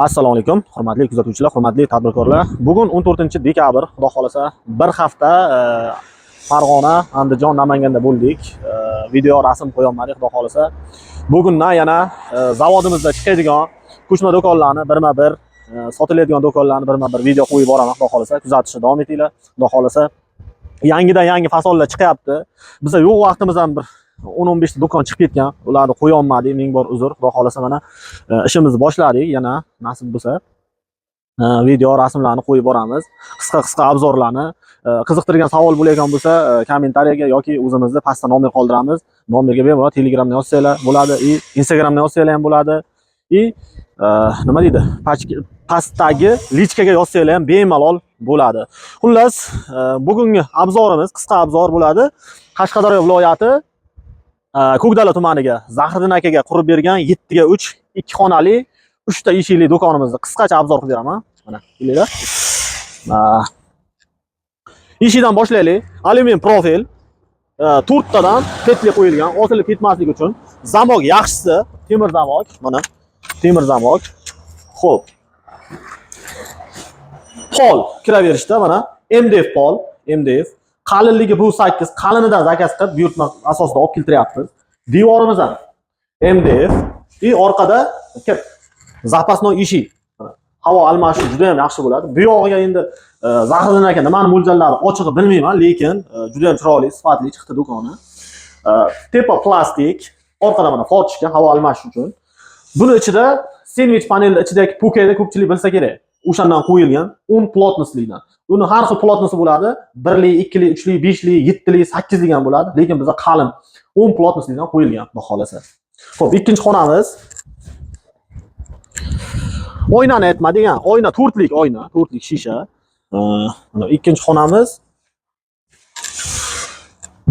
Assalomu alaykum, hurmatli kuzatuvchilar, hurmatli tadbirkorlar. Bugun 14 dekabr, Xudo xolasa, bir hafta Farg'ona, Andijon, Namanganda bo'ldik. Video rasm qo'yolmadik, Xudo xolasa. Bugundan yana zavodimizda chiqadigan ko'chma do'konlarni birma-bir, sotiladigan do'konlarni birma-bir video qo'yib boraman, Xudo xolasa. Kuzatishni davom etinglar. Xudo xolasa, yangidan yangi fasonlar chiqyapti. Biza yo'q vaqtimiz ham bir 10-15 ta do'kon chiqib ketgan. Ularni qo'ya olmadik, ming bor uzr. Xudo xolasa, mana ishimizni boshladik yana, nasib bo'lsa. Video rasmlarni qo'yib boramiz. Qisqa-qisqa обзор larni qiziqtirgan savol bo'layotgan bo'lsa, kommentariyaga yoki o'zimizni pastda nomer qoldiramiz. Nomerga bemalol Telegramda yozsanglar bo'ladi, и Instagramda yozsanglar ham bo'ladi. И nima deydi? Pastdagi личка ga yozsanglar ham bemalol bo'ladi. Xullas, bugungi обзор imiz qisqa обзор bo'ladi. Qashqadaryo viloyati Ko'kdala tumaniga Zahriddin akaga qurib bergan 7 ga 3 ikki xonali, 3 ta eshikli do'konimizni qisqacha обзор qilib beraman. Mana, kelinglar. Eshikdan boshlaylik. Alyumin profil. To'rttadan петли qo'yilgan, osilib ketmaslik uchun. Замок yaxshisi, temir замок. Mana, temir замок. Xo'p. Pol kiraverishda mana MDF pol, MDF. Qalinligi bu 8, qalinidan заказ qilib, buyurtma asosida olib keltiryapmiz. Devorimiz ham MDF. И orqada kir запасной eshik. Mana, havo almashuvi juda ham yaxshi bo'ladi. Bu yog'iga endi Zahriddin aka nimani mo'ljallari ochig'i bilmayman, lekin juda ham chiroyli, sifatli chiqdi do'koni. Tepa plastik, orqada mana форточка havo almashish uchun. Buni ichida sendvich panelni ichidagi pukayda ko'pchilik bilsa kerak. O'shandan qo'yilgan 10 плотность likdan. Uni har xil плотность i bo'ladi. Birli, ikkili, uchli, beshli, yettili, sakkizlik ham bo'ladi, lekin bizda qalin 10 плотность likdan qo'yilgan, Xudo xolasa. Xo'p, ikkinchi xonamiz. Oynani aytmadik, ha. Oyna to'rtlik oyna, to'rtlik shisha. Mana ikkinchi xonamiz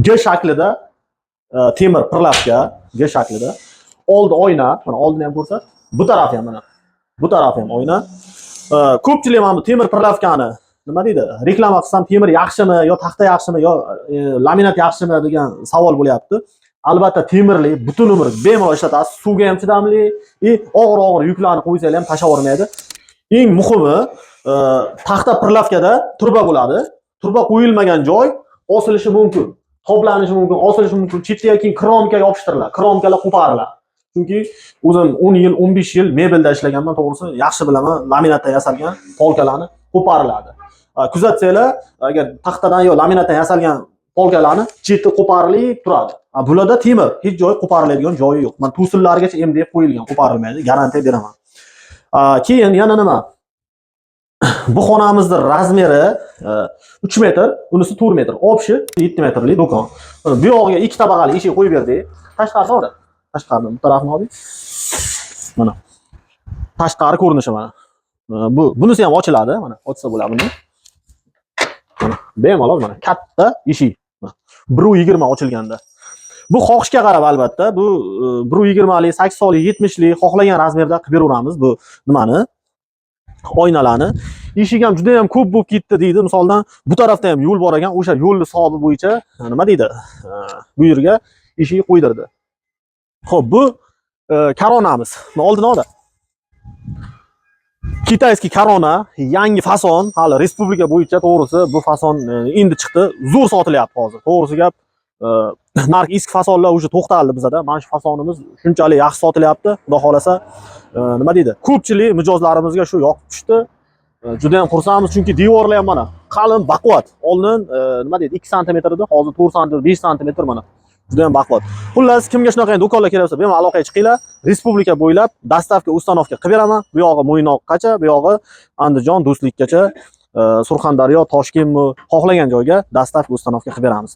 G shaklida temir прилавка, G shaklida. Oldi oyna, mana oldini ham ko'rsat. Bu tarafi ham mana. Bu tarafi ham oyna. Ko'pchilik mana bu temir прилавка ni, nima deydi? Reklama qilsam, temir yaxshimi yo taxta yaxshimi yo laminat yaxshimi degan savol bo'lyapti. Albatta temirli butun umr bemalol ishlatasiz, suvga ham chidamli и og'ir-og'ir yuklarni qo'ysanglar ham tashlab yubormaydi. Eng muhimi, taxta прилавка da truba bo'ladi. Truba qo'yilmagan joy osilishi mumkin, toblanishi mumkin, osilishi mumkin. Chetiga keyin кромка yopishtiriladi, кромка lar qo'pariladi. Chunki o'zim 10 yil, 15 yil mebelda ishlaganman, to'g'risi yaxshi bilaman, laminatdan yasalgan полка larni qo'pariladi. Kuzatsanglar, agar taxtadan yo laminatdan yasalgan полка larni cheti qo'parilib turadi. Bularda temir, hech joyi qo'pariladigan joyi yo'q. Mana to'sinlargacha MDF qo'yilgan, qo'parilmaydi, garantiya beraman. Keyin yana nima? Bu xonamizni размер i 3 metr, unisi 4 metr. Общий 7 metrli do'kon. Mana bu yog'iga ikki tabaqali eshik qo'yib berdik. Tashqarisi bor. Tashqarini bu tarafini oling. Mana. Tashqari ko'rinishi mana. Bu bunisi ham ochiladi, mana ochsa bo'ladi buni. Mana bemalol mana katta eshik. Mana, 1.20 ochilganda. Bu xohishga qarab albatta, bu 1.20lik, 80lik, 70lik xohlagan размер da qilib beraveramiz bu nimani? Oynalarni. Eshik ham juda ham ko'p bo'lib ketdi deydi. Misoldan, bu tarafda ham yo'l bor ekan, o'sha yo'lni hisobi bo'yicha, nima deydi? Bu yerga eshik qo'ydirdi. Xo'p, bu koronamiz. Oldin oldi. Китайский korona, yangi fason, hali respublika bo'yicha, to'g'risi, bu fason endi chiqdi. Zo'r sotilyapti hozir. To'g'risi gap, narx eski fasonlar уже to'xtaldi bizada. Mana shu fasonimiz shunchalik yaxshi sotilyapti. Xudo xolasa, nima deydi? Ko'pchilik mijozlarimizga shu yoqib tushdi. Juda ham xursandmiz, chunki devorlar ham mana qalin, baquvvat. Oldin nima deydi, 2 sm edi, hozir 4 sm, 5 sm mana. Juda ham baquvvat. Xullas, kimga shunaqa do'konlar kerak bo'lsa, bemalol aloqaga chiqinglar. Respublika bo'ylab доставка, установка qilib beraman. Bu yog'i Mo'ynoqqacha, bu yog'i Andijon, Do'stlikkacha, Surxondaryo, Toshkentmi, xohlagan joyga доставка, установка qilib beramiz.